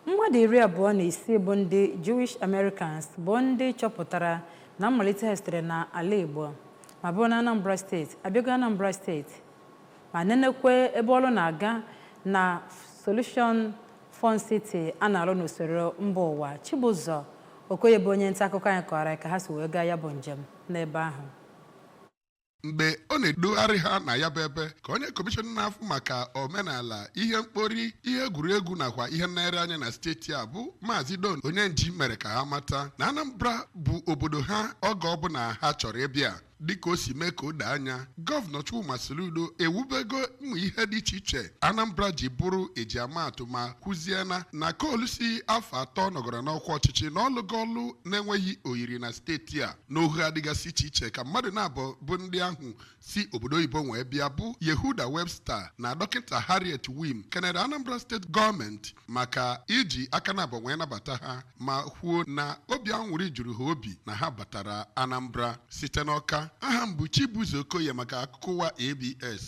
Mmadụ 26 bụ ndị Jewish Americans bụ ndị chọpụtara na mmalite ha sitere na ala Igbo ma bụrụ na Anambra Steeti abịago Anambra Steeti ma nenekwe ebe ọrụ na-aga na Solution Fun City a na-arụ n'usoro mba ụwa. Chibụzọ Okoye bụ onye nta akụkọ anyị kọrọ anyị ka ha si wee gaa ya bụ njem n'ebe ahụ. Mgbe ọ na-edugharị ha na ya bụ ebe ka onye kọmishọna na-afụ maka omenala, ihe mkpori, ihe egwuregwu nakwa ihe nlegharị anya na steeti a bụ Maazị Don Onyenji mere ka ha mata na Anambra bụ obodo ha oge ọbụla ha chọrọ ịbịa. Dịka o si mee ka o doo anya, Gọvanọ Chukwuma Soludo ewubego ụmụ ihe dị iche iche Anambra ji bụrụ ejiamaatụ, ma kwuziena na koolu si afọ 3 nọgọrọ n'ọkwa ọchịchị na ọlụgo ọlụ na-enweghị oyiri na steeti a n'ohu adịgasị iche iche. Ka mmadụ na-abụ bụ ndị ahụ si obodo oyibo wee bịa bụ Yehuda Webster na Dọkịta Harriet Wim kenere Anambra Steeti gọọmenti maka iji aka na abụọ wee nabata ha, ma kwuo na obi aṅụrị juru ha obi na ha batara Anambra. Site n'Ọka, aha m bụ Chibuzo Okoye maka akụkọ ụwa ABS.